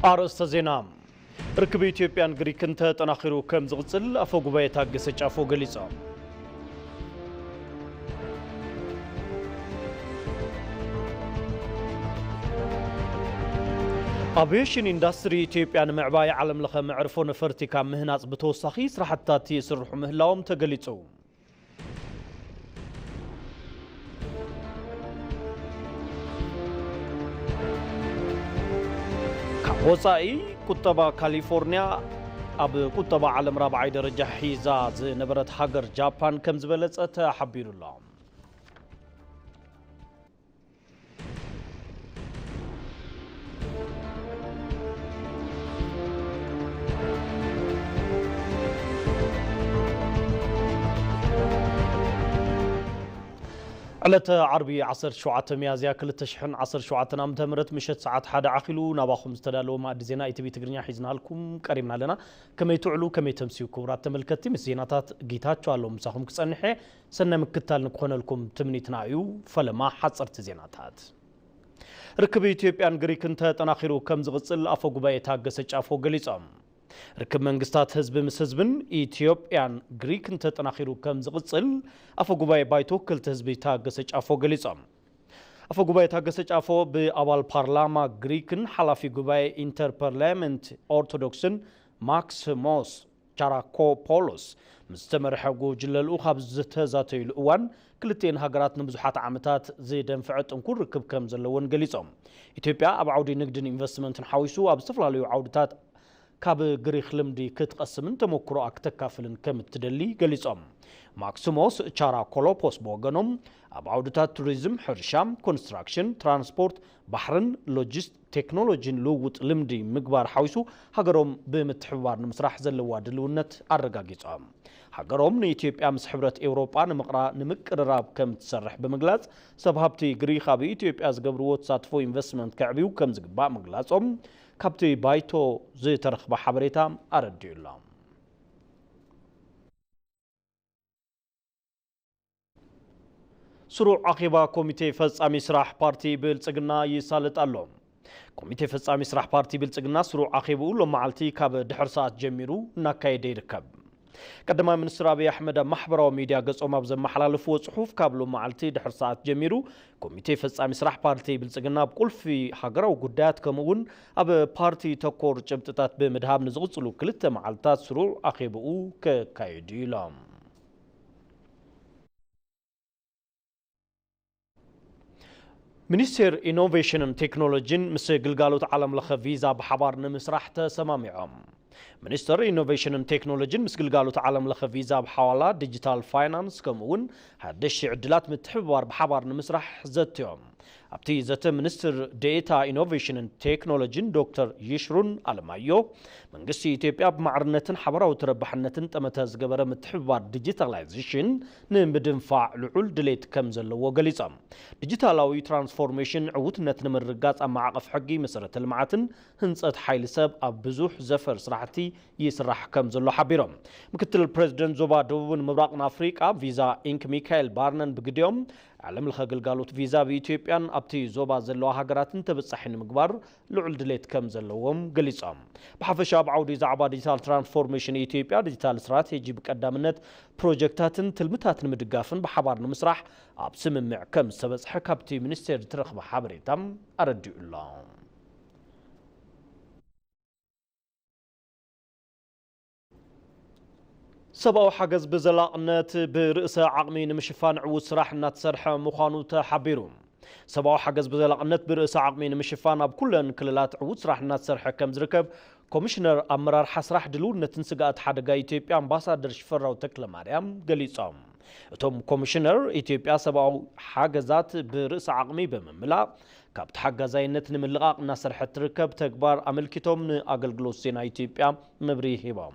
ኣርእስተ ዜና። ርክብ ኢትዮጵያን ግሪክን ተጠናኺሩ ከም ዝቕጽል ኣፈ ጉባኤ ታገሰ ጫፎ ገሊጾም። ኣቪዬሽን ኢንዳስትሪ ኢትዮጵያ ንምዕባይ ዓለም ለኸ መዕርፎ ነፈርቲ ካብ ምህናጽ ብተወሳኺ ስራሕትታት ይስርሑ ምህላዎም ተገሊጹ። ካብ ወጻኢ፣ ቁጠባ ካሊፎርኒያ ኣብ ቁጠባ ዓለም ራብዓይ ደረጃ ሒዛ ዝነበረት ሃገር ጃፓን ከም ዝበለጸ ተሓቢሩ ኣሎ። ዕለተ ዓርቢ ዓሰርተ ሸውዓተ ሚያዝያ ክልተ ሽሕን ዓሰርተ ሸውዓተን ዓመተ ምህረት ምሸት ሰዓት ሓደ ዓኺሉ ናባኹም ዝተዳለወ መኣዲ ዜና ኢቲቪ ትግርኛ ሒዝናልኩም ቀሪብና ኣለና። ከመይ ትውዕሉ፣ ከመይ ተምስዩ ክቡራት ተመልከትቲ? ምስ ዜናታት ጌታቸው ኣለዉ ምሳኹም ክጸንሕ እየ። ሰናይ ምክትታል ንክኾነልኩም ትምኒትና እዩ። ፈለማ ሓጸርቲ ዜናታት። ርክብ ኢትዮጵያን ግሪክን ተጠናኺሩ ከም ዝቕጽል ኣፈ ጉባኤ ታገሰ ጫፎ ገሊጾም። ርክብ መንግስታት ህዝቢ ምስ ህዝብን ኢትዮጵያን ግሪክን ተጠናኺሩ ከም ዝቕጽል ኣፈ ጉባኤ ባይቶ ወከልቲ ህዝቢ ታገሰ ጫፎ ገሊጾም። ኣፈ ጉባኤ ታገሰ ጫፎ ብኣባል ፓርላማ ግሪክን ሓላፊ ጉባኤ ኢንተርፓርላመንት ኦርቶዶክስን ማክሲሞስ ቻራኮፖሎስ ምስ ዝተመርሐ ጉጅለ ልኡኽ ኣብ ዝተዛተዩሉ እዋን፣ ክልቲኤን ሃገራት ንብዙሓት ዓመታት ዝደንፍዐ ጥንኩር ርክብ ከም ዘለወን ገሊጾም። ኢትዮጵያ ኣብ ዓውዲ ንግድን ኢንቨስትመንትን ሓዊሱ ኣብ ዝተፈላለዩ ዓውድታት ካብ ግሪኽ ልምዲ ክትቐስምን ተመክሮኣ ክተካፍልን ከም እትደሊ ገሊጾም። ማክሲሞስ ቻራኮሎፖስ ብወገኖም፣ ኣብ ዓውድታት ቱሪዝም፣ ሕርሻ፣ ኮንስትራክሽን፣ ትራንስፖርት፣ ባሕርን ሎጂስት ቴክኖሎጂን ልውውጥ ልምዲ ምግባር ሓዊሱ ሃገሮም ብምትሕብባር ንምስራሕ ዘለዋ ድልውነት ኣረጋጊጾም። ሃገሮም ንኢትዮጵያ ምስ ሕብረት ኤውሮጳ ንምቕራ-፣ ንምቅርራብ ከም እትሰርሕ ብምግላጽ፣ ሰብ ሃብቲ ግሪኽ ኣብ ኢትዮጵያ ዝገብርዎ ተሳትፎ ኢንቨስትመንት ከዕብዩ ከም ዝግባእ ምግላጾም ካብቲ ባይቶ ዝተረኽበ ሓበሬታ ኣረዲኡ ኣሎ። ስሩዕ ኣኼባ ኮሚቴ ፈጻሚ ስራሕ ፓርቲ ብልጽግና ይሳለጥ ኣሎ። ኮሚቴ ፈጻሚ ስራሕ ፓርቲ ብልጽግና ስሩዕ ኣኼብኡ ሎም መዓልቲ ካብ ድሕር ሰዓት ጀሚሩ እናካየደ ይርከብ። ቀዳማይ ሚኒስትር ኣብይ ኣሕመድ ኣብ ማሕበራዊ ሚድያ ገጾም ኣብ ዘመሓላለፍዎ ጽሑፍ፣ ካብ ሎም መዓልቲ ድሕር ሰዓት ጀሚሩ ኮሚቴ ፈጻሚ ስራሕ ፓርቲ ብልጽግና ኣብ ቁልፊ ሃገራዊ ጉዳያት ከምኡ እውን ኣብ ፓርቲ ተኮር ጭብጥታት ብምድሃብ ንዝቕጽሉ ክልተ መዓልታት ስሩዕ ኣኼብኡ ከካይድ እዩ ኢሎም። ሚኒስቴር ኢኖቬሽንን ቴክኖሎጂን ምስ ግልጋሎት ዓለም ለኸ ቪዛ ብሓባር ንምስራሕ ተሰማሚዖም። ሚኒስቴር ኢኖቬሽንን ቴክኖሎጂን ምስ ግልጋሎት ዓለም ለኸ ቪዛ ብሓዋላ ዲጂታል ፋይናንስ ከምኡ እውን ሓደሽቲ ዕድላት ምትሕብባር ብሓባር ንምስራሕ ዘትዮም። ኣብቲ ዘተ ሚኒስትር ዴኤታ ኢኖቬሽንን ቴክኖሎጂን ዶክተር ይሽሩን ኣለማዮ፣ መንግስቲ ኢትዮጵያ ብማዕርነትን ሓበራዊ ተረባሕነትን ጠመተ ዝገበረ ምትሕብባር ዲጂታላይዜሽን ንምድንፋዕ ልዑል ድሌት ከም ዘለዎ ገሊጾም። ዲጂታላዊ ትራንስፎርሜሽን ዕውትነት ንምርግጋጽ ኣብ ማዕቐፍ ሕጊ፣ መሰረተ ልምዓትን ህንጸት ሓይሊ ሰብ ኣብ ብዙሕ ዘፈር ስራሕቲ ይስራሕ ከም ዘሎ ሓቢሮም። ምክትል ፕሬዚደንት ዞባ ደቡብን ምብራቕን ኣፍሪቃ ቪዛ ኢንክ ሚካኤል ባርነን ብግዲኦም፣ ዓለም ለኸ ግልጋሎት ቪዛ ኣብ ኢትዮጵያን ኣብቲ ዞባ ዘለዋ ሃገራትን ተበጻሒ ንምግባር ልዑል ድሌት ከም ዘለዎም ገሊጾም። ብሓፈሻ ኣብ ዓውዲ ዛዕባ ዲጂታል ትራንስፎርሜሽን ኢትዮጵያ ዲጂታል ስትራቴጂ ብቀዳምነት ፕሮጀክታትን ትልምታት ንምድጋፍን ብሓባር ንምስራሕ ኣብ ስምምዕ ከም ዝተበጽሐ ካብቲ ሚኒስቴር ዝተረኽበ ሓበሬታ ኣረዲኡ ኣሎ። ሰብኣዊ ሓገዝ ብዘላቕነት ብርእሰ ዓቕሚ ንምሽፋን ዕዉት ስራሕ እናተሰርሐ ምዃኑ ተሓቢሩ። ሰብኣዊ ሓገዝ ብዘላቕነት ብርእሰ ዓቕሚ ንምሽፋን ኣብ ኩለን ክልላት ዕዉት ስራሕ እናተሰርሐ ከም ዝርከብ ኮሚሽነር ኣመራርሓ ስራሕ ድልውነትን ስግኣት ሓደጋ ኢትዮጵያ ኣምባሳደር ሽፈራው ተክለማርያም ገሊጾም። እቶም ኮሚሽነር፣ ኢትዮጵያ ሰብኣዊ ሓገዛት ብርእሰ ዓቕሚ ብምምላእ ካብ ተሓጋዛይነት ንምልቓቕ እናሰርሐት ትርከብ ተግባር ኣመልኪቶም ንኣገልግሎት ዜና ኢትዮጵያ መብርሂ ሂቦም።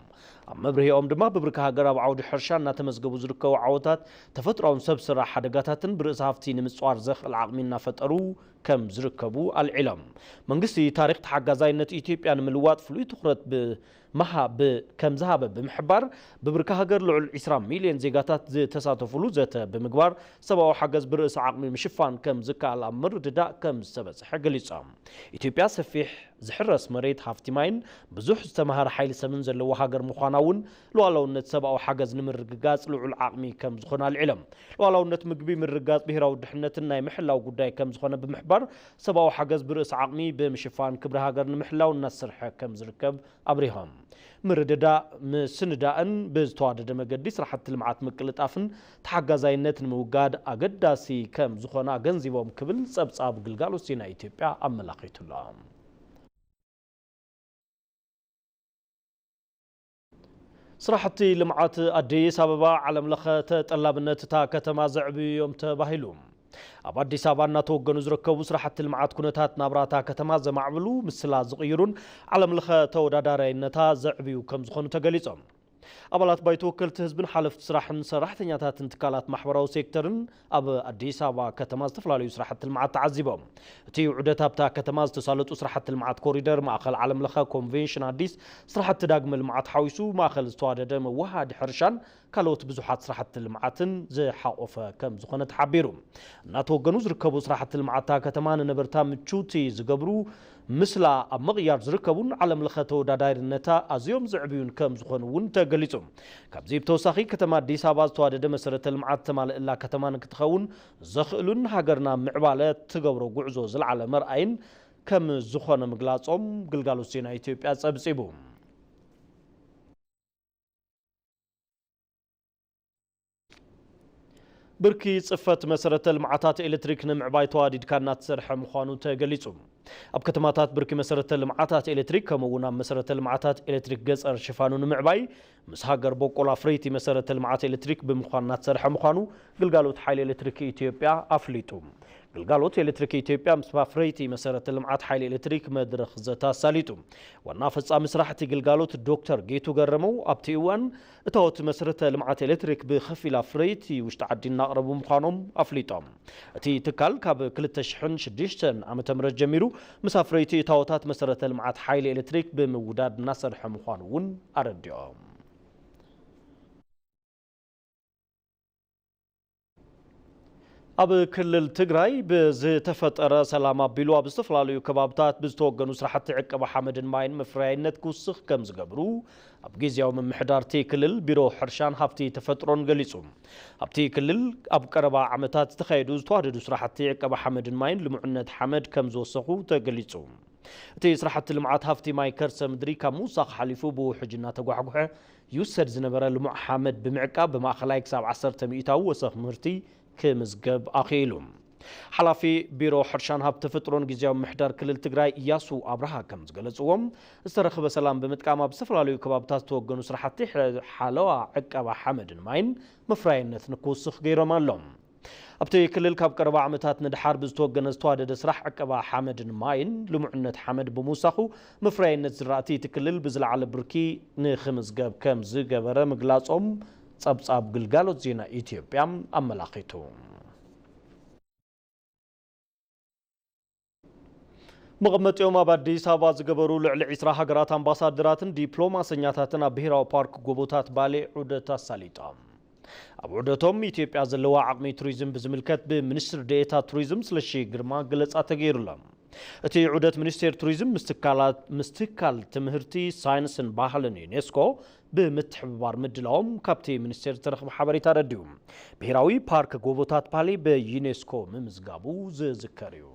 ኣብ መብርሂኦም ድማ ብብርኪ ሃገር ኣብ ዓውዲ ሕርሻ እናተመዝገቡ ዝርከቡ ዓወታት፣ ተፈጥሮኣውን ሰብ ሰራሕ ሓደጋታትን ብርእሰ ሃፍቲ ንምጽዋር ዘኽእል ዓቕሚ እናፈጠሩ ከም ዝርከቡ ኣልዒሎም። መንግስቲ ታሪኽ ተሓጋዛይነት ኢትዮጵያ ንምልዋጥ ፍሉይ ትኹረት ብ-፣ መሃ-፣ ብ-፣ ከም ዝሃበ ብምሕባር፣ ብብርኪ ሃገር ልዑል ዒስራ ሚልዮን ዜጋታት ዝተሳተፉሉ ዘተ ብምግባር፣ ሰብኣዊ ሓገዝ ብርእሰ ዓቕሚ ምሽፋን ከም ዝከኣል ኣብ ምርድዳእ ከም ዝተበጽሐ ገሊጾም። ኢትዮጵያ ሰፊሕ ዝሕረስ መሬት፣ ሃፍቲ ማይን ብዙሕ ዝተማሃረ ሓይሊ ሰብን ዘለዎ ሃገር ምዃና እውን፣ ሉዓላውነት ሰብኣዊ ሓገዝ ንምርግጋጽ ልዑል ዓቕሚ ከም ዝኾነ ኣልዒሎም። ሉዓላውነት ምግቢ ምርግጋጽ ብሄራዊ ድሕነትን ናይ ምሕላው ጉዳይ ከም ዝኾነ ብምሕባር፣ ሰብኣዊ ሓገዝ ብርእሲ ዓቕሚ ብምሽፋን ክብሪ ሃገር ንምሕላው እናሰርሐ ከም ዝርከብ ኣብሪሆም። ምርድዳእ ምስንዳእን ብዝተዋደደ መገዲ ስራሕቲ ልምዓት ምቅልጣፍን ተሓጋዛይነት ንምውጋድ ኣገዳሲ ከም ዝኾነ ኣገንዚቦም ክብል ጸብጻብ ግልጋሎት ዜና ኢትዮጵያ ኣመላኺቱ'ሎ። ስራሕቲ ልምዓት ኣዲስ ኣበባ ዓለም ለኸ ተጠላብነት እታ ከተማ ዘዕብዩ እዮም ተባሂሉ። ኣብ ኣዲስ ኣበባ እናተወገኑ ዝርከቡ ስራሕቲ ልምዓት ኩነታት ናብራ እታ ከተማ ዘማዕብሉ፣ ምስላ ዝቕይሩን ዓለም ለኸ ተወዳዳራይነታ ዘዕብዩ ከም ዝኾኑ ተገሊጾም። ኣባላት ባይቶ ወከልቲ ህዝብን ሓለፍቲ ስራሕን ሰራሕተኛታትን ትካላት ማሕበራዊ ሴክተርን ኣብ ኣዲስ ኣበባ ከተማ ዝተፈላለዩ ስራሕቲ ልምዓት ተዓዚቦም። እቲ ዑደት ኣብታ ከተማ ዝተሳለጡ ስራሕቲ ልምዓት ኮሪደር፣ ማእኸል ዓለም ለኸ ኮንቬንሽን ኣዲስ፣ ስራሕቲ ዳግመ ልምዓት ሓዊሱ ማእኸል ዝተዋደደ መወሃዲ ሕርሻን ካልኦት ብዙሓት ስራሕቲ ልምዓትን ዝሓቖፈ ከም ዝኾነ ተሓቢሩ። እናተወገኑ ዝርከቡ ስራሕቲ ልምዓት እታ ከተማ ንነበርታ ምቹውቲ ዝገብሩ፣ ምስላ ኣብ ምቕያር ዝርከቡን ዓለም ለኸ ተወዳዳሪነታ ኣዝዮም ዘዕብዩን ከም ዝኾኑ እውን ተገሊጹ። ካብዚ ብተወሳኺ፣ ከተማ ኣዲስ ኣበባ ዝተዋደደ መሰረተ ልምዓት ተማልእላ ከተማ ንክትኸውን ዘኽእሉን ሃገርና ምዕባለ ትገብሮ ጉዕዞ ዝለዓለ መርኣይን ከም ዝኾነ ምግላጾም ግልጋሎት ዜና ኢትዮጵያ ጸብጺቡ። ብርኪ ጽፈት መሰረተ ልምዓታት ኤሌክትሪክ ንምዕባይ ተዋዲድካ እናተሰርሐ ምዃኑ ተገሊጹ። ኣብ ከተማታት ብርኪ መሰረተ ልምዓታት ኤሌክትሪክ፣ ከምኡ እውን ኣብ መሰረተ ልምዓታት ኤሌክትሪክ ገጸር ሽፋኑ ንምዕባይ፣ ምስ ሃገር በቆል ኣፍረይቲ መሰረተ ልምዓት ኤሌክትሪክ ብምዃን እናተሰርሐ ምዃኑ ግልጋሎት ሓይሊ ኤሌክትሪክ ኢትዮጵያ ኣፍሊጡ። ግልጋሎት ኤሌክትሪክ ኢትዮጵያ ምስ ኣፍረይቲ መሰረተ ልምዓት ሓይሊ ኤሌክትሪክ መድረኽ ዘተ ኣሳሊጡ። ዋና ፈጻሚ ስራሕ እቲ ግልጋሎት ዶክተር ጌቱ ገረመው ኣብቲ እዋን፣ እታዎት መሰረተ ልምዓት ኤሌክትሪክ ብኸፊል ኣፍረይቲ ውሽጢ ዓዲ እናቕረቡ ምዃኖም ኣፍሊጦም። እቲ ትካል ካብ ክልተ ሽሕን ሽዱሽተን ዓመተ ምህረት ጀሚሩ ምስ ኣፍረይቲ እታዎታት መሰረተ ልምዓት ሓይሊ ኤሌክትሪክ ብምውዳድ እናሰርሐ ምዃኑ እውን ኣረዲኦም። ኣብ ክልል ትግራይ ብዝተፈጠረ ሰላም ኣቢሉ ኣብ ዝተፈላለዩ ከባብታት ብዝተወገኑ ስራሕቲ ዕቀባ ሓመድን ማይን መፍረያይነት ክውስኽ ከም ዝገብሩ ኣብ ግዝያዊ ምምሕዳር እቲ ክልል ቢሮ ሕርሻን ሃፍቲ ተፈጥሮን ገሊጹ። ኣብቲ ክልል ኣብ ቀረባ ዓመታት ዝተኻየዱ ዝተዋደዱ ስራሕቲ ዕቀባ ሓመድን ማይን ልሙዕነት ሓመድ ከም ዝወሰኹ ተገሊጹ። እቲ ስራሕቲ ልምዓት ሃፍቲ ማይ ከርሰ ምድሪ ካብ ምውሳኽ ሓሊፉ ብውሕጅ እናተጓሕጉሐ ይውሰድ ዝነበረ ልሙዕ ሓመድ ብምዕቃብ ብማእኸላይ ክሳብ ዓሰርተ ሚእታዊ ወሰኽ ምህርቲ ክምዝገብ ኣኽኢሉ። ሓላፊ ቢሮ ሕርሻን ሃብቲ ተፈጥሮን ግዝያዊ ምምሕዳር ክልል ትግራይ እያሱ ኣብርሃ ከም ዝገለጽዎም፣ ዝተረኽበ ሰላም ብምጥቃም ኣብ ዝተፈላለዩ ከባብታት ዝተወገኑ ስራሕቲ ሐ-፣ ሓለዋ ዕቀባ ሓመድን ማይን መፍራይነት ንክውስኽ ገይሮም ኣለዉ። ኣብቲ ክልል ካብ ቀረባ ዓመታት ንድሓር ብዝተወገነ ዝተዋደደ ስራሕ ዕቀባ ሓመድን ማይን ልሙዕነት ሓመድ ብምውሳኹ፣ መፍረያይነት ዝራእቲ እቲ ክልል ብዝለዓለ ብርኪ ንኽምዝገብ ከም ዝገበረ ምግላጾም ጸብጻብ ግልጋሎት ዜና ኢትዮጵያ ኣመላኺቱ። መቐመጢኦም ኣብ ኣዲስ ኣበባ ዝገበሩ ልዕሊ ዕስራ ሃገራት ኣምባሳደራትን ዲፕሎማሰኛታትን ኣብ ብሄራዊ ፓርክ ጎቦታት ባሌ ዑደት ኣሳሊጦም። ኣብ ዑደቶም፣ ኢትዮጵያ ዘለዋ ዓቕሚ ቱሪዝም ብዝምልከት ብሚኒስትር ዴኤታ ቱሪዝም ስለሺ ግርማ ገለጻ ተገይሩሎም። እቲ ዑደት፣ ሚኒስቴር ቱሪዝም ምስ ትካላት፣ ምስ ትካል ትምህርቲ፣ ሳይንስን ባህልን ዩኔስኮ ብምትሕብባር ምድላዎም ካብቲ ሚኒስቴር ዝተረኽበ ሓበሬታ ኣረዲኡ። ብሄራዊ ፓርክ ጎቦታት ባሌ ብዩኔስኮ ምምዝጋቡ ዝዝከር እዩ።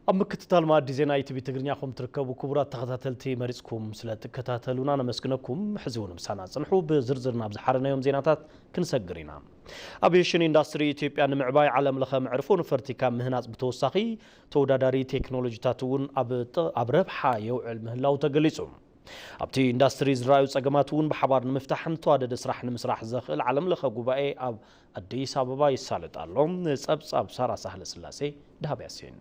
ኣብ ምክትታል መኣዲ ዜና ኢቲቪ ትግርኛ ኮም ትርከቡ ክቡራት ተኸታተልቲ፣ መሪጽኩም ስለ ትከታተሉና ነመስግነኩም። ሕዚ እውን ምሳና ጽንሑ። ብዝርዝር ናብ ዝሓረናዮም ዜናታት ክንሰግር ኢና። ኣቪዬሽን ኢንዳስትሪ ኢትዮጵያ ንምዕባይ ዓለም ለኸ መዕርፎ ነፈርቲ ካብ ምህናጽ ብተወሳኺ፣ ተወዳዳሪ ቴክኖሎጂታት እውን ኣብ ጥ-፣ ኣብ ረብሓ የውዕል ምህላው ተገሊጹ። ኣብቲ ኢንዳስትሪ ዝረኣዩ ጸገማት እውን ብሓባር ንምፍታሕ ንተዋደደ ስራሕ ንምስራሕ ዘኽእል ዓለም ለኸ ጉባኤ ኣብ ኣዲስ ኣበባ ይሳለጥ ኣሎ። ጸብጻብ ሳራ ሳህለ ስላሴ፣ ደሃብ ያሲን።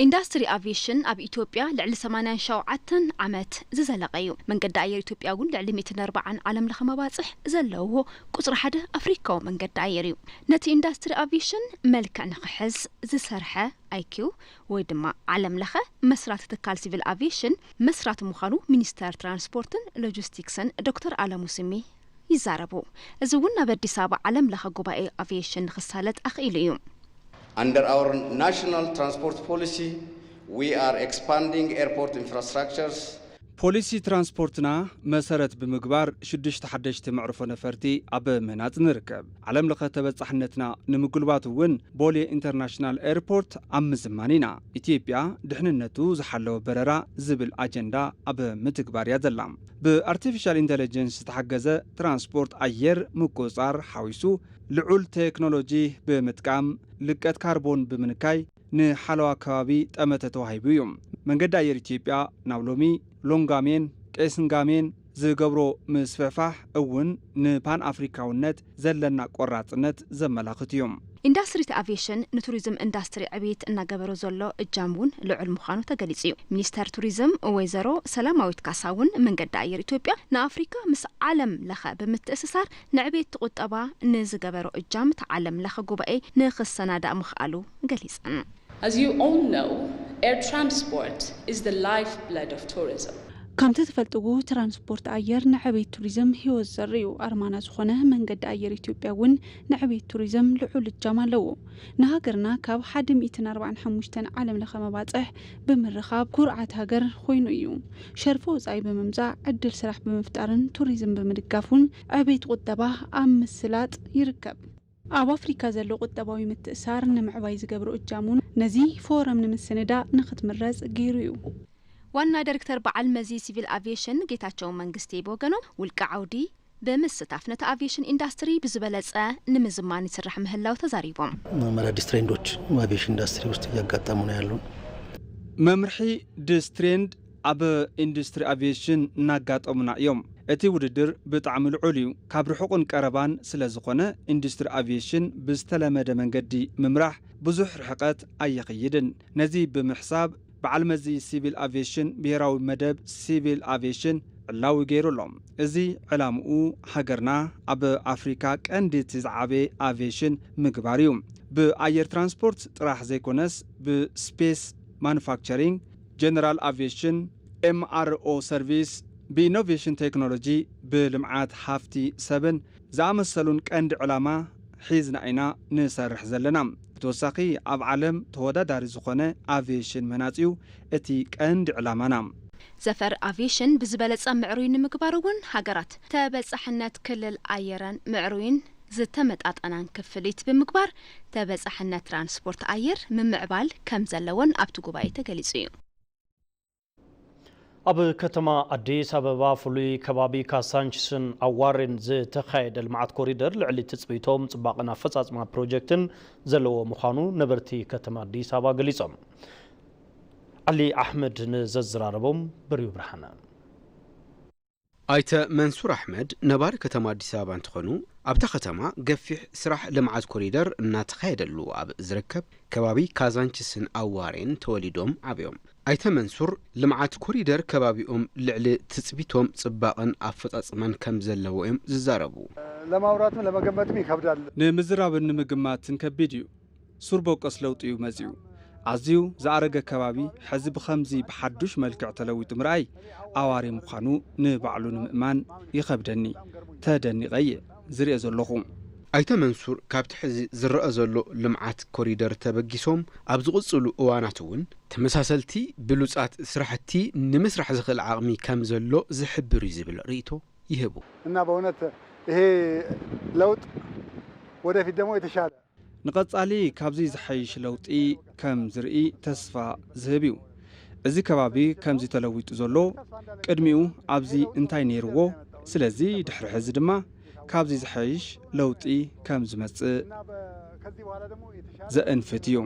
ኢንዳስትሪ ኣቪዬሽን ኣብ ኢትዮጵያ ልዕሊ ሰማንያን ሸውዓተን ዓመት ዝዘለቐ እዩ። መንገዲ ኣየር ኢትዮጵያ እውን ልዕሊ ሚእትን ኣርባዓን ዓለም ለኸ መባጽሕ ዘለዎ ቁጽሪ ሓደ ኣፍሪካዊ መንገዲ ኣየር እዩ። ነቲ ኢንዳስትሪ ኣቪዬሽን መልክዕ ንኽሕዝ ዝሰርሐ ኣይኪው ወይ ድማ ዓለም ለኸ መስራቲ ትካል ሲቪል ኣቪዬሽን መስራቲ ምዃኑ ሚኒስተር ትራንስፖርትን ሎጂስቲክስን ዶክተር ኣለሙ ስሜ ይዛረቡ። እዚ እውን ናብ ኣዲስ ኣበባ ዓለም ለኸ ጉባኤ ኣቪዬሽን ንኽሳለጥ ኣኽኢሉ እዩ። Under our national transport policy, we are expanding airport infrastructures. ፖሊሲ ትራንስፖርትና መሰረት ብምግባር ሽዱሽተ ሓደሽቲ መዕርፎ ነፈርቲ ኣብ ምህናጽ ንርከብ። ዓለም ለኸ ተበጻሕነትና ንምጉልባት እውን ቦሌ ኢንተርናሽናል ኤርፖርት ኣብ ምዝማን ኢና። ኢትዮጵያ ድሕንነቱ ዝሓለወ በረራ ዝብል ኣጀንዳ ኣብ ምትግባር እያ ዘላ። ብኣርቲፊሻል ኢንተለጀንስ ዝተሓገዘ ትራንስፖርት ኣየር ምቁጽጻር ሓዊሱ ልዑል ቴክኖሎጂ ብምጥቃም ልቀት ካርቦን ብምንካይ ንሓለዋ ከባቢ ጠመተ ተዋሂቡ እዩ። መንገዲ ኣየር ኢትዮጵያ ናብ ሎሚ ሎንጋሜን ቄስንጋሜን ዝገብሮ ምስፍሕፋሕ እውን ንፓን ኣፍሪካውነት ዘለና ቆራጽነት ዘመላኽት እዩ። ኢንዳስትሪ ኣቪዬሽን ንቱሪዝም ኢንዳስትሪ ዕብየት እናገበሮ ዘሎ እጃም እውን ልዑል ምዃኑ ተገሊጹ እዩ። ሚኒስተር ቱሪዝም ወይዘሮ ሰላማዊት ካሳ እውን መንገዲ ኣየር ኢትዮጵያ ንኣፍሪካ ምስ ዓለም ለኸ ብምትእስሳር ንዕብየት ቁጠባ ንዝገበሮ እጃም እቲ ዓለም ለኸ ጉባኤ ንኽሰናዳእ ምኽኣሉ ገሊጸን። As you all know, air transport is the lifeblood of tourism. ከምቲ ትፈልጥዎ፣ ትራንስፖርት ኣየር ንዕብየት ቱሪዝም ህይወት ዘርኢ እዩ። ኣርማና ዝኾነ መንገዲ ኣየር ኢትዮጵያ እውን ንዕብየት ቱሪዝም ልዑል እጃም ኣለዎ። ንሃገርና ካብ ሓደ ሚእትን ኣርባዓን ሓሙሽተን ዓለም ለኸ መባጽሕ ብምርኻብ ኩርዓት ሃገር ኮይኑ እዩ። ሸርፊ ወጻኢ ብምምጻእ፣ ዕድል ስራሕ ብምፍጣርን ቱሪዝም ብምድጋፍ እውን ዕብየት ቁጠባ ኣብ ምስላጥ ይርከብ። ኣብ ኣፍሪካ ዘሎ ቁጠባዊ ምትእሳር ንምዕባይ ዝገብሮ እጃም እውን ነዚ ፎረም ንምስንዳእ ንክትምረጽ ገይሩ እዩ። ዋና ዳይሬክተር በዓል መዚ ሲቪል ኣቪዬሽን ጌታቸው መንግስቴ ብወገኖም፣ ውልቀ ዓውዲ ብምስታፍ ነቲ ኣቪዬሽን ኢንዳስትሪ ብዝበለጸ ንምዝማን ይስራሕ ምህላው ተዛሪቦም። ምን አዳዲስ ትሬንዶች በአቪዬሽን ኢንዱስትሪ ውስጥ እያጋጠሙ ነው ያሉን? መምርሒ ዲስ ትሬንድ ኣብ ኢንዱስትሪ ኣቪዬሽን እናጋጠሙና እዮም። እቲ ውድድር ብጣዕሚ ልዑል እዩ። ካብ ርሑቕን ቀረባን ስለ ዝኾነ፣ ኢንዱስትሪ ኣቪዬሽን ብዝተለመደ መንገዲ ምምራሕ ብዙሕ ርሕቀት ኣየኽይድን። ነዚ ብምሕሳብ፣ በዓል መዚ ሲቪል ኣቪዬሽን ብሄራዊ መደብ ሲቪል ኣቪዬሽን ዕላዊ ገይሩ ኣሎ። እዚ ዕላምኡ ሃገርና ኣብ ኣፍሪካ ቀንዲ እቲ ዝዓበየ ኣቪዬሽን ምግባር እዩ። ብኣየር ትራንስፖርት ጥራሕ ዘይኮነስ ብስፔስ ማኑፋክቸሪንግ፣ ጀነራል ኣቪዬሽን፣ ኤምኣርኦ ሰርቪስ፣ ብኢኖቬሽን ቴክኖሎጂ፣ ብልምዓት ሃፍቲ ሰብን ዝኣመሰሉን ቀንዲ ዕላማ ሒዝና ኢና ንሰርሕ ዘለና። ብተወሳኺ ኣብ ዓለም ተወዳዳሪ ዝኾነ ኣቪዬሽን ምህናጽ እዩ እቲ ቀንዲ ዕላማና። ዘፈር ኣቪዬሽን ብዝበለጸ ምዕሩይ ንምግባር እውን ሃገራት ተበጻሕነት ክልል ኣየረን ምዕሩይን ዝተመጣጠናን ክፍሊት ብምግባር ተበጻሕነት ትራንስፖርት ኣየር ምምዕባል ከም ዘለዎን ኣብቲ ጉባኤ ተገሊጹ እዩ። ኣብ ከተማ ኣዲስ ኣበባ ፍሉይ ከባቢ ካሳንችስን ኣዋሬን ዝተኻየደ ልምዓት ኮሪደር ልዕሊ ትጽቢቶም ጽባቐን ኣፈጻጽማ ፕሮጀክትን ዘለዎ ምዃኑ ነበርቲ ከተማ ኣዲስ ኣበባ ገሊጾም። ዓሊ ኣሕመድ ንዘዘራረቦም ብርዩ ብርሃነ። ኣይተ መንሱር ኣሕመድ ነባሪ ከተማ ኣዲስ ኣበባ እንትኾኑ፣ ኣብታ ከተማ ገፊሕ ስራሕ ልምዓት ኮሪደር እናተኻየደሉ ኣብ ዝርከብ ከባቢ ካዛንችስን ኣዋሬን ተወሊዶም ዓብዮም። ኣይተ መንሱር ልምዓት ኮሪደር ከባቢኦም ልዕሊ ትጽቢቶም ጽባቐን ኣፈጻጽማን ከም ዘለዎ እዮም ዝዛረቡ። ለማውራትም ለመገመትም ይከብዳል። ንምዝራብን ንምግማትን ከቢድ እዩ። ሱር በቆስ ለውጢ እዩ መጺኡ። ኣዝዩ ዝኣረገ ከባቢ ሕዚ ብኸምዚ ብሓዱሽ መልክዕ ተለዊጡ ምርኣይ ኣዋሪ ምዃኑ ንባዕሉ ንምእማን ይኸብደኒ። ተደኒቐ እየ ዝሪኦ ዘለኹ። ኣይተ መንሱር ካብቲ ሕዚ ዝረአ ዘሎ ልምዓት ኮሪደር ተበጊሶም ኣብ ዝቕጽሉ እዋናት እውን ተመሳሰልቲ ብሉጻት ስራሕቲ ንምስራሕ ዝኽእል ዓቕሚ ከም ዘሎ ዝሕብር እዩ ዝብል ርእይቶ ይህቡ። እና በእውነት ይሄ ለውጥ ወደፊት ደግሞ የተሻለ ንቐጻሊ ካብዚ ዝሓይሽ ለውጢ ከም ዝርኢ ተስፋ ዝህብ እዩ። እዚ ከባቢ ከምዚ ተለዊጡ ዘሎ ቅድሚኡ ኣብዚ እንታይ ነይርዎ? ስለዚ ድሕሪ ሕዚ ድማ ካብዚ ዝሓይሽ ለውጢ ከም ዝመጽእ ዘእንፍት እዩ።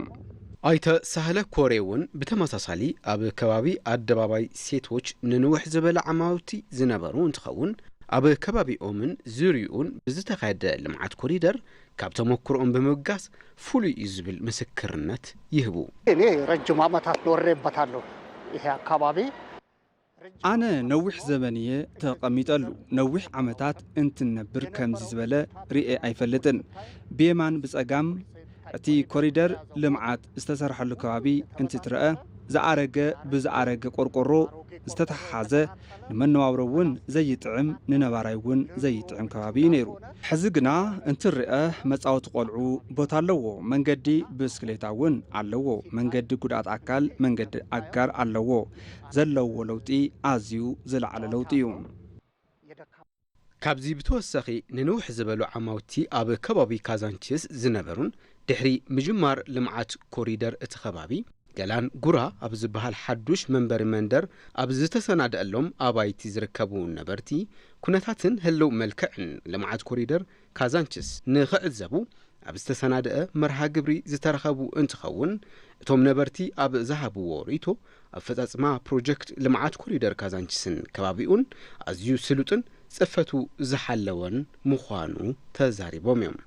ኣይተ ሳህለ ኮሬ እውን ብተመሳሳሊ ኣብ ከባቢ ኣደባባይ ሴቶች ንንውሕ ዝበለ ዓማውቲ ዝነበሩ እንትኸውን፣ ኣብ ከባቢኦምን ዙሪኡን ብዝተኻየደ ልምዓት ኮሪደር ካብ ተመክሮኦም ብምብጋስ ፍሉይ እዩ ዝብል ምስክርነት ይህቡ። እኔ ረጅም ዓመታት ኖሬበታለሁ። ይሄ አካባቢ ኣነ ነዊሕ ዘበን እየ ተቐሚጠሉ። ነዊሕ ዓመታት እንትንነብር ከምዚ ዝበለ ርእየ ኣይፈልጥን። ብየማን ብጸጋም እቲ ኮሪደር ልምዓት ዝተሰርሐሉ ከባቢ እንትትረአ ዝኣረገ ብዝኣረገ ቆርቆሮ ዝተተሓሓዘ ንመነባብሮ እውን ዘይጥዕም ንነባራይ እውን ዘይጥዕም ከባቢ እዩ ነይሩ። ሕዚ ግና እንትርአ መጻወቲ ቆልዑ ቦታ ኣለዎ፣ መንገዲ ብስክሌታ እውን ኣለዎ፣ መንገዲ ጉድኣት ኣካል መንገዲ ኣጋር ኣለዎ። ዘለዎ ለውጢ ኣዝዩ ዝለዓለ ለውጢ እዩ። ካብዚ ብተወሳኺ ንንውሕ ዝበሉ ዓማውቲ ኣብ ከባቢ ካዛንቺስ ዝነበሩን ድሕሪ ምጅማር ልምዓት ኮሪደር እቲ ከባቢ ገላን ጉራ ኣብ ዝበሃል ሓዱሽ መንበሪ መንደር ኣብ ዝተሰናደአሎም ኣባይቲ ዝርከቡ ነበርቲ ኩነታትን ህልው መልክዕን ልምዓት ኮሪደር ካዛንቺስ ንኽዕዘቡ ኣብ ዝተሰናደአ መርሃ ግብሪ ዝተረኸቡ እንትኸውን፣ እቶም ነበርቲ ኣብ ዝሃብዎ ርእይቶ ኣፈፃፅማ ፕሮጀክት ልምዓት ኮሪደር ካዛንቺስን ከባቢኡን ኣዝዩ ስሉጥን ፅፈቱ ዝሓለወን ምዃኑ ተዛሪቦም እዮም።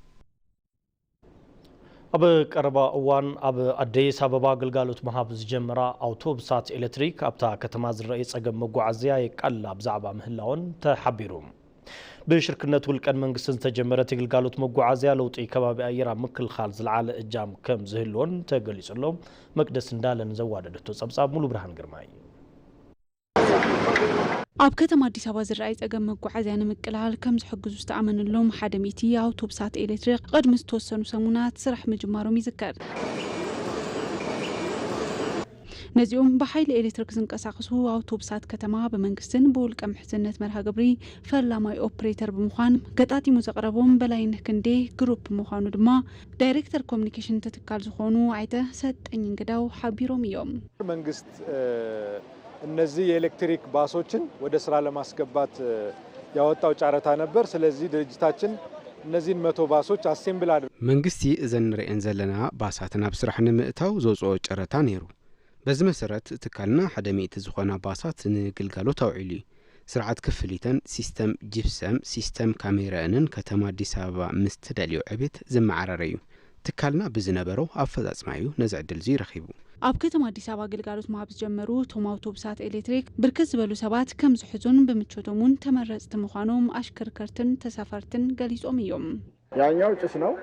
ኣብ ቀረባ እዋን ኣብ ኣዲስ ኣበባ ግልጋሎት ምሃብ ዝጀመራ ኣውቶቡሳት ኤሌክትሪክ ኣብታ ከተማ ዝረኣይ ጸገም መጓዓዝያ የቃልላ ብዛዕባ ምህላወን ተሓቢሩ። ብሽርክነት ውልቀን መንግስትን ዝተጀመረ እቲ ግልጋሎት መጓዓዝያ ለውጢ ከባቢ ኣየር ኣብ ምክልኻል ዝለዓለ እጃም ከም ዝህልዎን ተገሊጹ ኣሎ። መቅደስ እንዳለን ዘዋደደቶ ጸብጻብ ሙሉ ብርሃን ግርማይ። ኣብ ከተማ ኣዲስ ኣበባ ዝረኣይ ጸገም መጓዓዝያ ንምቅላል ከም ዝሕግዙ ዝተኣመነሎም ሓደ ሚእቲ ኣውቶቡሳት ኤሌክትሪክ ቅድሚ ዝተወሰኑ ሰሙናት ስራሕ ምጅማሮም ይዝከር። ነዚኦም ብሓይሊ ኤሌክትሪክ ዝንቀሳቐሱ ኣውቶቡሳት ከተማ ብመንግስትን ብውልቀ ምሕዝነት መርሃ ግብሪ ፈላማይ ኦፕሬተር ብምዃን ገጣጢሙ ዘቕረቦም በላይነህ ክንዴ ግሩፕ ምዃኑ ድማ ዳይሬክተር ኮሚኒኬሽን እቲ ትካል ዝኾኑ ኣይተ ሰጠኝ እንግዳው ሓቢሮም እዮም። መንግስት እነዚህ የኤሌክትሪክ ባሶችን ወደ ስራ ለማስገባት ያወጣው ጨረታ ነበር። ስለዚህ ድርጅታችን እነዚህን መቶ ባሶች አሴምብል አድርጎ መንግስቲ እዘን ንርእየን ዘለና ባሳት ናብ ስራሕ ንምእታው ዘውፅኦ ጨረታ ነይሩ። በዚ መሰረት ትካልና ሓደ ሚእቲ ዝኾና ባሳት ንግልጋሎት ኣውዒሉ እዩ። ስርዓት ክፍሊተን፣ ሲስተም ጂፕሰም፣ ሲስተም ካሜረአንን ከተማ ኣዲስ ኣበባ ምስ ትደልዮ ዕቤት ዝመዓረረ እዩ። ትካልና ብዝነበሮ ኣፈፃፅማ እዩ ነዚ ዕድል እዚ ረኺቡ። ኣብ ከተማ ኣዲስ ኣበባ ግልጋሎት ምሃብ ዝጀመሩ እቶም ኣውቶቡሳት ኤሌክትሪክ ብርክት ዝበሉ ሰባት ከም ዝሕዙን ብምቾቶም እውን ተመረፅቲ ምዃኖም ኣሽከርከርትን ተሳፈርትን ገሊፆም እዮም። ያኛው ጭስ ነው።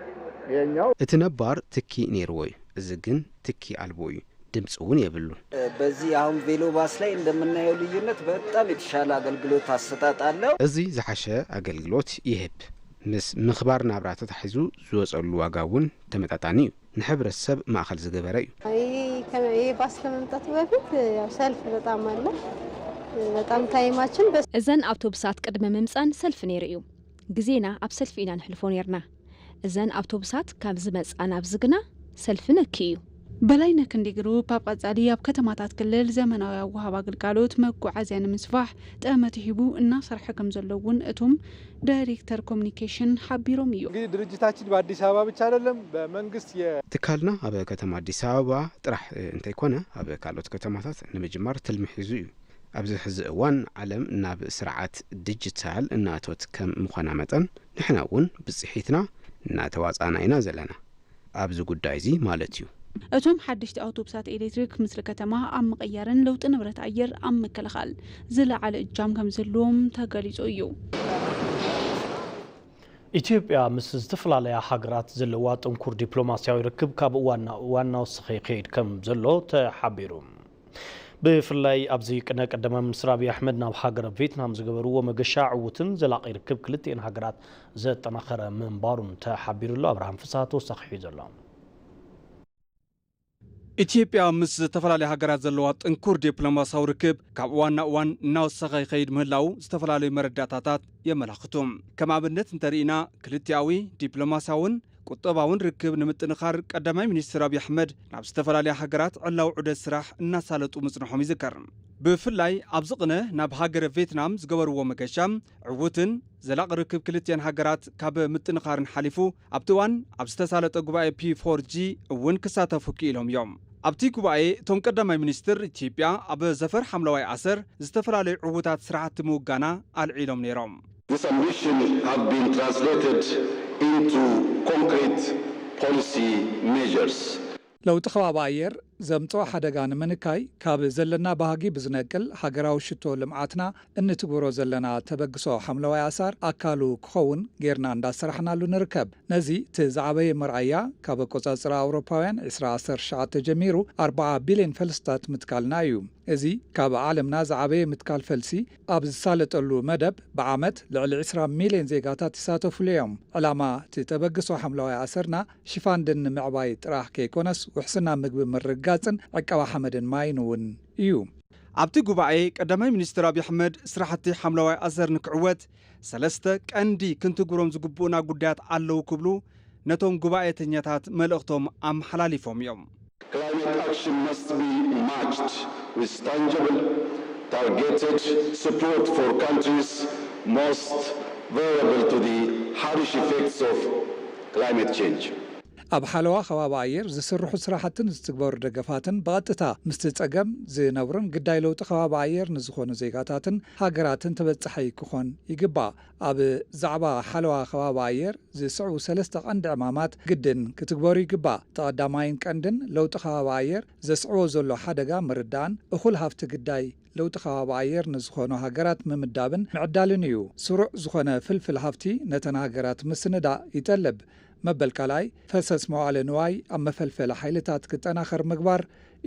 ይሄኛው እቲ ነባር ትኪ ነይርዎ እዩ፣ እዚ ግን ትኪ ኣልቦ እዩ፣ ድምፂ እውን የብሉን። በዚህ አሁን ቬሎ ባስ ላይ እንደምናየው ልዩነት በጣም የተሻለ አገልግሎት አሰጣጥ አለው። እዚ ዝሓሸ ኣገልግሎት ይህብ። ምስ ምኽባር ናብራ ተታሒዙ ዝወፀሉ ዋጋ እውን ተመጣጣኒ እዩ። ንሕብረተሰብ ማእኸል ዝገበረ እዩ። ይህ ባስ ከመምጣቱ በፊት ያው ሰልፍ በጣም አለ። በጣም ታይማችን በስ እዘን ኣውቶቡሳት ቅድሚ ምምፀን ሰልፊ ነይሩ እዩ። ግዜና ኣብ ሰልፊ ኢና ንሕልፎ ነይርና። እዘን ኣውቶቡሳት ካብ ዝመፃ ናብዚ ግና ሰልፊ ነኪ እዩ። በላይነህ ክንዴ ግሩፕ ኣብ ቀፃሊ ኣብ ከተማታት ክልል ዘመናዊ ኣወሃባ ግልጋሎት መጓዓዝያ ንምስፋሕ ጠመተ ሂቡ እናሰርሐ ከም ዘሎ እውን እቶም ዳይሬክተር ኮሚኒኬሽን ሓቢሮም እዩ። እንግዲህ ድርጅታችን በአዲስ አበባ ብቻ አይደለም፣ በመንግስት የ ትካልና ኣብ ከተማ ኣዲስ ኣበባ ጥራሕ እንተይኮነ ኣብ ካልኦት ከተማታት ንምጅማር ትልሚ ሒዙ እዩ። ኣብዚ ሕዚ እዋን ዓለም ናብ ስርዓት ዲጂታል እናእተወት ከም ምዃና መጠን ንሕና እውን ብፅሒትና እናተዋፃእና ኢና ዘለና። ኣብዚ ጉዳይ እዚ ማለት እዩ። እቶም ሓደሽቲ ኣውቶቡሳት ኤሌክትሪክ ምስሪ ከተማ ኣብ ምቕያርን ለውጢ ንብረት ኣየር ኣብ ምክልኻል ዝለዓለ እጃም ከም ዝህልዎም ተገሊፁ እዩ። ኢትዮጵያ ምስ ዝተፈላለያ ሃገራት ዘለዋ ጥንኩር ዲፕሎማስያዊ ርክብ ካብ እዋን ናብ እዋን እናወሰኸ ይኸይድ ከም ዘሎ ተሓቢሩ። ብፍላይ ኣብዚ ቅነ ቀዳማይ ሚኒስትር ኣብይ ኣሕመድ ናብ ሃገረ ቬትናም ዝገበርዎ መገሻ ዕዉትን ዘላቒ ርክብ ክልቲኤን ሃገራት ዘጠናኸረ ምንባሩን ተሓቢሩ ኣሎ። ኣብርሃም ፍስሃ ተወሳኺ ሒዙ ኣሎ። ኢትዮጵያ ምስ ዝተፈላለያ ሃገራት ዘለዋ ጥንኩር ዲፕሎማሲያዊ ርክብ ካብ እዋን ናብ እዋን እናወሰኸ ይኸይድ ምህላው ዝተፈላለዩ መረዳእታታት የመላኽቱ። ከም ኣብነት እንተርኢና ክልቲኣዊ ዲፕሎማሲያውን ቁጠባውን ርክብ ንምጥንኻር ቀዳማይ ሚኒስትር ኣብይ ኣሕመድ ናብ ዝተፈላለያ ሃገራት ዕላዊ ዑደት ስራሕ እናሳለጡ ምጽንሖም ይዝከር። ብፍላይ ኣብዚ ቅነ ናብ ሃገረ ቬትናም ዝገበርዎ መገሻ ዕዉትን ዘላቒ ርክብ ክልቲኣን ሃገራት ካብ ምጥንኻርን ሓሊፉ ኣብቲ እዋን ኣብ ዝተሳለጠ ጉባኤ ፒ ፎር ጂ እውን ክሳተፉ ክኢሎም እዮም። ኣብቲ ጉባኤ እቶም ቀዳማይ ሚኒስትር ኢትዮጵያ ኣብ ዘፈር ሓምለዋይ ኣሰር ዝተፈላለዩ ዕዉታት ስራሕቲ ምውጋና ኣልዒሎም ነይሮም። This ambition have been translated into concrete policy measures. ለውጢ ከባቢ ኣየር ዘምፅኦ ሓደጋ ንምንካይ ካብ ዘለና ባህጊ ብዝነቅል ሃገራዊ ሽቶ ልምዓትና እንትግብሮ ዘለና ተበግሶ ሓምለዋይ ኣሳር ኣካሉ ክኸውን ጌርና እንዳሰራሕናሉ ንርከብ። ነዚ እቲ ዝዓበየ መርኣያ ካብ ኣቆፃፅራ ኣውሮፓውያን ዕስራ ዓሰርተ ትሽዓተ ጀሚሩ ኣርባዓ ቢልዮን ፈልስታት ምትካልና እዩ። እዚ ካብ ዓለምና ዝዓበየ ምትካል ፈልሲ ኣብ ዝሳለጠሉ መደብ ብዓመት ልዕሊ ዕስራ ሚልዮን ዜጋታት ይሳተፉሉ እዮም። ዕላማ እቲ ተበግሶ ሓምለዋይ ኣሰርና ሽፋን ደን ንምዕባይ ጥራሕ ከይኮነስ ውሕስና ምግቢ ምርግጋፅን ዕቀባ ሓመድን ማይን እውን እዩ። ኣብቲ ጉባኤ ቀዳማይ ሚኒስትር ኣብይ ኣሕመድ ስራሕቲ ሓምለዋይ ኣሰር ንክዕወት ሰለስተ ቀንዲ ክንትግብሮም ዝግብኡና ጉዳያት ኣለዉ ክብሉ ነቶም ጉባኤተኛታት መልእኽቶም ኣመሓላሊፎም እዮም። Climate action must be matched with tangible, targeted support for countries most vulnerable to the harsh effects of climate change. ኣብ ሓለዋ ከባቢ ኣየር ዝስርሑ ስራሕትን ዝትግበሩ ደገፋትን ብቐጥታ ምስቲ ጸገም ዝነብሩን ግዳይ ለውጢ ከባቢ ኣየር ንዝኾኑ ዜጋታትን ሃገራትን ተበጻሒ ክኾን ይግባእ። ኣብ ዛዕባ ሓለዋ ከባቢ ኣየር ዝስዕቡ ሰለስተ ቀንዲ ዕማማት ግድን ክትግበሩ ይግባእ። እቲ ቀዳማይን ቀንድን ለውጢ ከባቢ ኣየር ዘስዕቦ ዘሎ ሓደጋ ምርዳእን እኹል ሃፍቲ ግዳይ ለውጢ ከባቢ ኣየር ንዝኾኑ ሃገራት ምምዳብን ምዕዳልን እዩ። ስሩዕ ዝኾነ ፍልፍል ሃፍቲ ነተን ሃገራት ምስንዳእ ይጠልብ። መበል ካልኣይ ፈሰስ መዋዕለ ንዋይ ኣብ መፈልፈሊ ሓይልታት ክጠናኸር ምግባር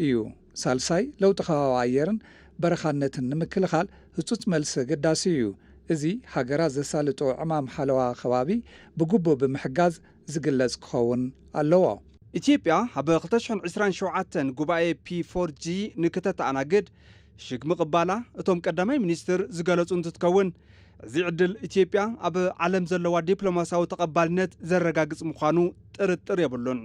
እዩ። ሳልሳይ ለውጢ ከባቢ ኣየርን በረኻነትን ንምክልኻል ህጹጽ መልሲ ኣገዳሲ እዩ። እዚ ሃገራት ዘሳልጦ ዕማም ሓለዋ ከባቢ ብግቡእ ብምሕጋዝ ዝግለጽ ክኸውን ኣለዎ። ኢትዮጵያ ኣብ ክልተ ሽሕን ዕስራን ሸውዓተን ጉባኤ ፒ ፎር ጂ ንክተተኣናግድ ሽግ ምቕባላ እቶም ቀዳማይ ሚኒስትር ዝገለጹ እንትትከውን፣ እዚ ዕድል ኢትዮጵያ ኣብ ዓለም ዘለዋ ዲፕሎማሲያዊ ተቐባልነት ዘረጋግጽ ምዃኑ ጥርጥር የብሉን።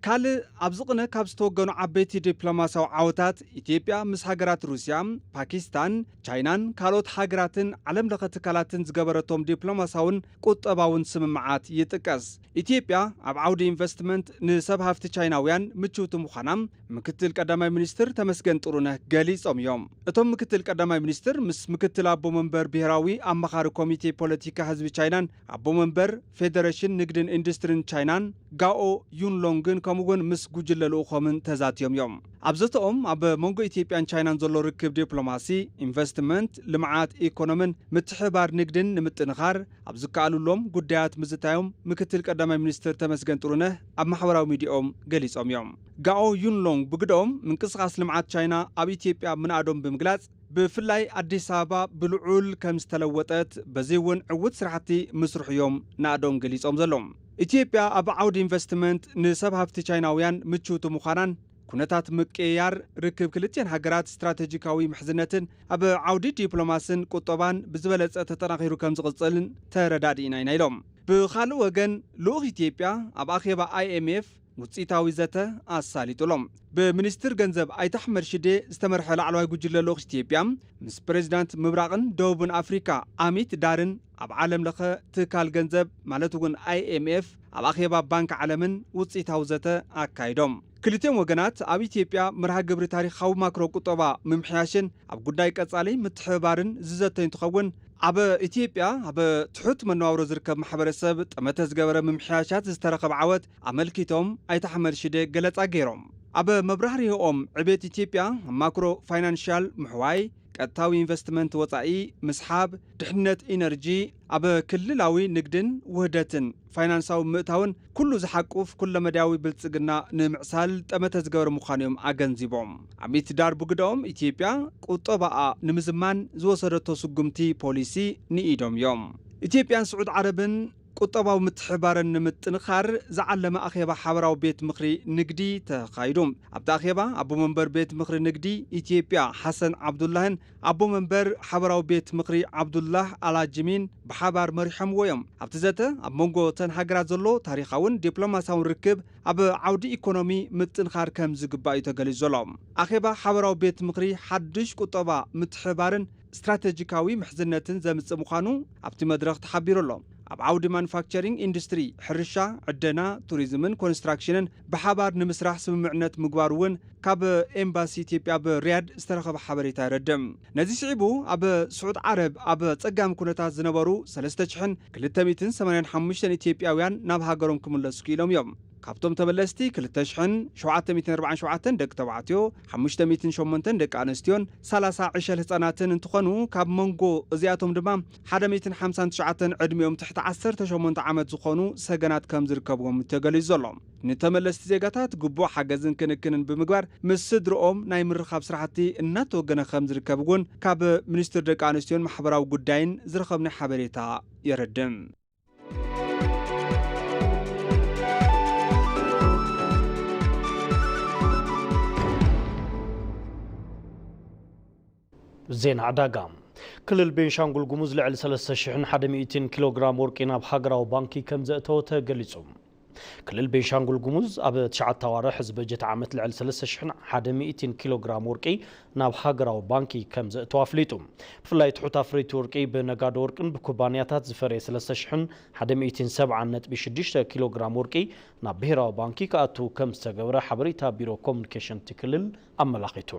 ካልእ ኣብዚ ቅነ ካብ ዝተወገኑ ዓበይቲ ዲፕሎማሲያዊ ዓወታት ኢትዮጵያ ምስ ሃገራት ሩስያ፣ ፓኪስታን፣ ቻይናን ካልኦት ሃገራትን ዓለም ለኸ ትካላትን ዝገበረቶም ዲፕሎማሲያውን ቁጠባውን ስምምዓት ይጥቀስ። ኢትዮጵያ ኣብ ዓውዲ ኢንቨስትመንት ንሰብ ሃፍቲ ቻይናውያን ምችውቲ ምዃና ምክትል ቀዳማይ ሚኒስትር ተመስገን ጥሩነህ ገሊጾም እዮም። እቶም ምክትል ቀዳማይ ሚኒስትር ምስ ምክትል ኣቦ መንበር ብሄራዊ ኣማኻሪ ኮሚቴ ፖለቲካ ህዝቢ ቻይናን ኣቦ መንበር ፌደሬሽን ንግድን ኢንዱስትሪን ቻይናን ጋኦ ዩንሎንግን ከምኡውን ምስ ጉጅለ ልኡኾምን ተዛትዮም እዮም። ኣብ ዘተኦም ኣብ መንጎ ኢትዮጵያን ቻይናን ዘሎ ርክብ ዲፕሎማሲ፣ ኢንቨስትመንት፣ ልምዓት፣ ኢኮኖምን ምትሕብባር ንግድን ንምጥንኻር ኣብ ዝከኣሉሎም ጉዳያት ምዝታዮም ምክትል ቀዳማይ ሚኒስትር ተመስገን ጥሩነህ ኣብ ማሕበራዊ ሚዲያኦም ገሊጾም እዮም። ጋኦ ዩንሎንግ ብግደኦም ምንቅስቓስ ልምዓት ቻይና ኣብ ኢትዮጵያ ምንኣዶም ብምግላጽ ብፍላይ ኣዲስ ኣበባ ብልዑል ከም ዝተለወጠት በዚ እውን ዕዉት ስራሕቲ ምስርሑ እዮም ናእዶም ገሊጾም ዘለዉ። ኢትዮጵያ ኣብ ዓውዲ ኢንቨስትመንት ንሰብ ሃፍቲ ቻይናውያን ምችውቲ ምዃናን ኩነታት ምቅይያር ርክብ ክልቲኣን ሃገራት ስትራተጂካዊ ምሕዝነትን ኣብ ዓውዲ ዲፕሎማስን ቁጠባን ብዝበለጸ ተጠናኺሩ ከም ዝቕጽልን ተረዳዲእና ኢና ኢሎም። ብኻልእ ወገን ልኡኽ ኢትዮጵያ ኣብ ኣኼባ ኣይ ኤም ኤፍ ውፅኢታዊ ዘተ ኣሳሊጡ ኣሎ። ብሚኒስትር ገንዘብ ኣይተ ኣሕመድ ሽዴ ዝተመርሐ ላዕለዋይ ጉጅለ ልኡኽ ኢትዮጵያ ምስ ፕሬዚዳንት ምብራቕን ደቡብን ኣፍሪካ ኣሚት ዳርን ኣብ ዓለም ለኸ ትካል ገንዘብ ማለት እውን ኣይ ኤም ኤፍ ኣብ ኣኼባ ባንክ ዓለምን ውፅኢታዊ ዘተ ኣካይዶም። ክልቲኦም ወገናት ኣብ ኢትዮጵያ መርሃ ግብሪ ታሪኻዊ ማክሮ ቁጠባ ምምሕያሽን ኣብ ጉዳይ ቀፃሊ ምትሕብባርን ዝዘተዩ እንትኸውን ኣብ ኢትዮጵያ ኣብ ትሑት መነባብሮ ዝርከብ ማሕበረሰብ ጠመተ ዝገበረ ምምሕያሻት ዝተረኸበ ዓወት ኣመልኪቶም ኣይተ ኣሕመድ ሽዴ ገለፃ ገይሮም። ኣብ መብራህርሂኦም ዕቤት ኢትዮጵያ ኣብ ማክሮ ፋይናንሻል ምሕዋይ፣ ቀጥታዊ ኢንቨስትመንት ወፃኢ ምስሓብ፣ ድሕነት ኢነርጂ፣ ኣብ ክልላዊ ንግድን ውህደትን ፋይናንሳዊ ምእታውን ኩሉ ዝሓቁፍ ኩለመዳያዊ ብልፅግና ንምዕሳል ጠመተ ዝገበረ ምዃኑ እዮም ኣገንዚቦም። ኣሚት ዳር ብግደኦም ኢትዮጵያ ቁጠባኣ ንምዝማን ዝወሰደቶ ስጉምቲ ፖሊሲ ንኢዶም እዮም። ኢትዮጵያን ስዑድ ዓረብን ቁጠባዊ ምትሕባረን ንምጥንኻር ዝዓለመ ኣኼባ ሓበራዊ ቤት ምኽሪ ንግዲ ተኻይዱ። ኣብቲ ኣኼባ ኣቦ መንበር ቤት ምኽሪ ንግዲ ኢትዮጵያ ሓሰን ዓብዱላህን ኣቦ መንበር ሓበራዊ ቤት ምኽሪ ዓብዱላህ ኣላጅሚን ብሓባር መሪሖምዎ እዮም። ኣብቲ ዘተ ኣብ መንጎ እተን ሃገራት ዘሎ ታሪኻውን ዲፕሎማሲያውን ርክብ ኣብ ዓውዲ ኢኮኖሚ ምጥንኻር ከም ዝግባእ እዩ ተገሊጹ ዘሎ። ኣኼባ ሓበራዊ ቤት ምኽሪ ሓድሽ ቁጠባ ምትሕባርን ስትራቴጂካዊ ምሕዝነትን ዘምጽእ ምዃኑ ኣብቲ መድረኽ ተሓቢሩ ኣሎ። ኣብ ዓውዲ ማኑፋክቸሪንግ ኢንዱስትሪ፣ ሕርሻ፣ ዕደና፣ ቱሪዝምን ኮንስትራክሽንን ብሓባር ንምስራሕ ስምምዕነት ምግባሩ እውን ካብ ኤምባሲ ኢትዮጵያ ኣብ ሪያድ ዝተረኸበ ሓበሬታ የረድእ። ነዚ ስዒቡ ኣብ ስዑድ ዓረብ ኣብ ጸጋሚ ኩነታት ዝነበሩ ሰለስተ ሽሕን ክልተ ሚእትን ሰማንያን ሓሙሽተን ኢትዮጵያውያን ናብ ሃገሮም ክምለሱ ክኢሎም እዮም። ካብቶም ተመለስቲ ክልተ ሽሕን ሸውዓተ ሚእትን ኣርባዓን ሸውዓተን ደቂ ተባዕትዮ፣ ሓሙሽተ ሚእትን ሸሞንተን ደቂ ኣንስትዮን ሰላሳ ዕሸል ህጻናትን እንትኾኑ፣ ካብ መንጎ እዚኣቶም ድማ ሓደ ሚእትን ሓምሳን ትሽዓተን ዕድሚኦም ትሕቲ ዓሰርተ ሸሞንተ ዓመት ዝኾኑ ሰገናት ከም ዝርከብዎም ተገሊጹ ዘሎ። ንተመለስቲ ዜጋታት ግቡእ ሓገዝን ክንክንን ብምግባር ምስ ስድርኦም ናይ ምርኻብ ስራሕቲ እናተወገነ ከም ዝርከብ እውን ካብ ሚኒስትር ደቂ ኣንስትዮን ማሕበራዊ ጉዳይን ዝረኸብናዮ ሓበሬታ የረድእ። ዜና ዕዳጋ። ክልል ቤንሻንጉል ጉሙዝ ልዕሊ ሰለስተ ሽሕን ሓደ ሚእትን ኪሎ ግራም ወርቂ ናብ ሃገራዊ ባንኪ ከም ዘእተወ ተገሊጹ። ክልል ቤንሻንጉል ጉሙዝ ኣብ ትሽዓተ ኣዋርሕ እዚ በጀት ዓመት ልዕሊ ሰለስተ ሽሕን ሓደ ሚእትን ኪሎ ግራም ወርቂ ናብ ሃገራዊ ባንኪ ከም ዘእተወ ኣፍሊጡ። ብፍላይ ትሑት ኣፍረይቲ ወርቂ ብነጋዶ ወርቅን ብኩባንያታት ዝፈረየ ሰለስተ ሽሕን ሓደ ሚእትን ሰብዓን ነጥቢ ሽዱሽተ ኪሎ ግራም ወርቂ ናብ ብሄራዊ ባንኪ ክኣቱ ከም ዝተገብረ ሓበሬታ ቢሮ ኮሙኒኬሽን እቲ ክልል ኣመላኺቱ።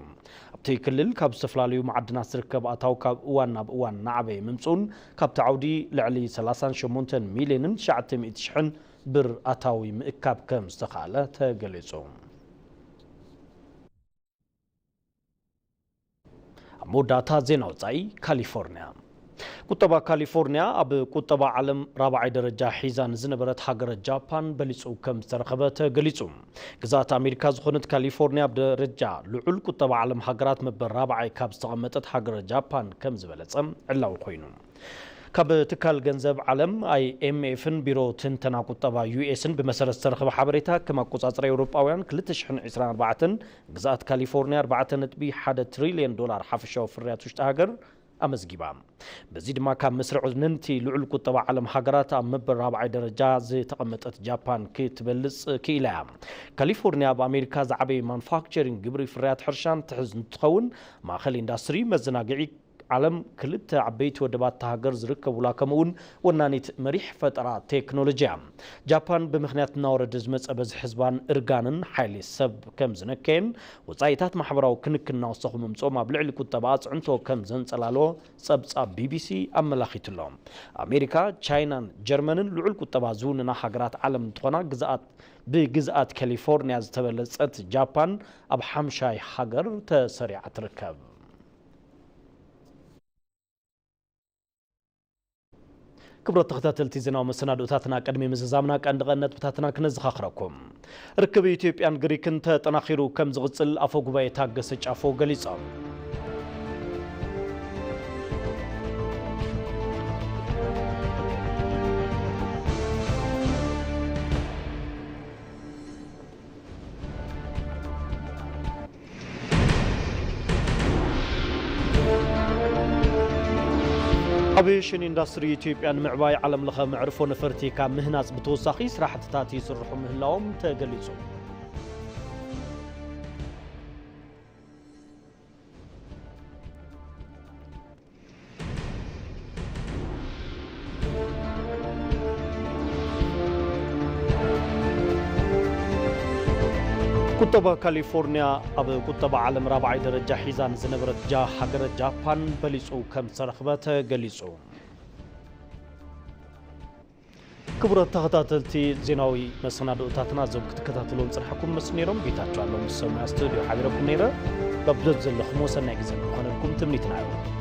ኣብቲ ክልል ካብ ዝተፈላለዩ መዓድናት ዝርከብ ኣታዊ ካብ እዋን ናብ እዋን እናዓበየ ምምፅኡን ካብቲ ዓውዲ ልዕሊ ሰላሳን ሸሞንተን ሚልዮንን ትሽዓተ ሚእቲ ሽሕን ብር ኣታዊ ምእካብ ከም ዝተኻእለ ተገሊጹ። ኣብ መወዳእታ ዜና ወጻኢ። ካሊፎርኒያ። ቁጠባ ካሊፎርኒያ ኣብ ቁጠባ ዓለም ራብዓይ ደረጃ ሒዛ ንዝነበረት ሃገረ ጃፓን በሊጹ ከም ዝተረኸበ ተገሊጹ። ግዝኣት ኣሜሪካ ዝኾነት ካሊፎርኒያ ኣብ ደረጃ ልዑል ቁጠባ ዓለም ሃገራት መበል ራብዓይ ካብ ዝተቐመጠት ሃገረ ጃፓን ከም ዝበለጸ ዕላዊ ኮይኑ። ካብ ትካል ገንዘብ ዓለም ኣይኤምኤፍን ቢሮ ትንተና ቁጠባ ዩኤስን ብመሰረት ዝተረኸበ ሓበሬታ፣ ከም ኣቆጻጽራ ኤውሮጳውያን ክልተ ሽሕን ዕስራን ኣርባዕተን ግዝኣት ካሊፎርኒያ ኣርባዕተ ነጥቢ ሓደ ትሪልዮን ዶላር ሓፈሻዊ ፍርያት ውሽጢ ሃገር ኣመዝጊባ። በዚ ድማ ካብ መስርዕ ነንቲ ልዑል ቁጠባ ዓለም ሃገራት ኣብ መበል ራብዓይ ደረጃ ዝተቐመጠት ጃፓን ክትበልጽ ክኢላ እያ። ካሊፎርኒያ ኣብ ኣሜሪካ ዝዓበየ ማኑፋክቸሪንግ ግብሪ ፍርያት ሕርሻን ትሕዝ እንትኸውን፣ ማእኸል ኢንዳስትሪ፣ መዘናግዒ ዓለም፣ ክልተ ዓበይቲ ወደባት እታ ሃገር ዝርከቡላ፣ ከምኡውን ወናኒት መሪሕ ፈጠራ ቴክኖሎጂ እያ። ጃፓን ብምኽንያት እናወረደ ዝመጸ በዝሒ ህዝባን እርጋንን ሓይሊ ሰብ ከም ዝነከየን ወጻኢታት ማሕበራዊ ክንክን እናወሰኹ ምምጾም ኣብ ልዕሊ ቁጠባ ኣጽዕንቶ ከም ዘንጸላልዎ ጸብጻብ ቢቢሲ ኣመላኺቱ ኣሎ። ኣሜሪካ፣ ቻይናን ጀርመንን ልዑል ቁጠባ ዝውንና ሃገራት ዓለም እንትኾና፣ ግዝኣት ብግዝኣት ካሊፎርኒያ ዝተበለጸት ጃፓን ኣብ ሓምሻይ ሃገር ተሰሪዓ ትርከብ። ክቡራት ተኸታተልቲ፣ ዜናዊ መሰናዶታትና ቅድሚ ምዝዛምና ቀንዲ ቀንዲ ነጥብታትና ክነዘኻኽረኩም። ርክብ ኢትዮጵያን ግሪክን ተጠናኺሩ ከም ዝቕጽል ኣፈ ጉባኤ ታገሰ ጫፎ ገሊጾም። ኣቪየሽን ኢንዳስትሪ ኢትዮጵያ ንምዕባይ ዓለም ለኸ መዕርፎ ነፈርቲ ካብ ምህናፅ ብተወሳኺ ስራሕትታት ይስርሑ ምህላዎም ተገሊፁ። ቁጠባ ካሊፎርኒያ ኣብ ቁጠባ ዓለም ራብዓይ ደረጃ ሒዛ ንዝነበረት ጃ-፣ ሃገረ ጃፓን በሊጹ ከም ዝተረኽበ ተገሊጹ። ክቡራት ተኸታተልቲ፣ ዜናዊ መሰናድኦታትና እዞም ክትከታተልዎም ዝጸናሕኩም ምስ ነይሮም፣ ጌታቸው ኣለሙ ምስ ሰሙያ ስቱድዮ ሓቢረኩም ነይረ። በብደት ዘለኹም ሰናይ ግዜ ክኾነልኩም ትምኒትና እዩ።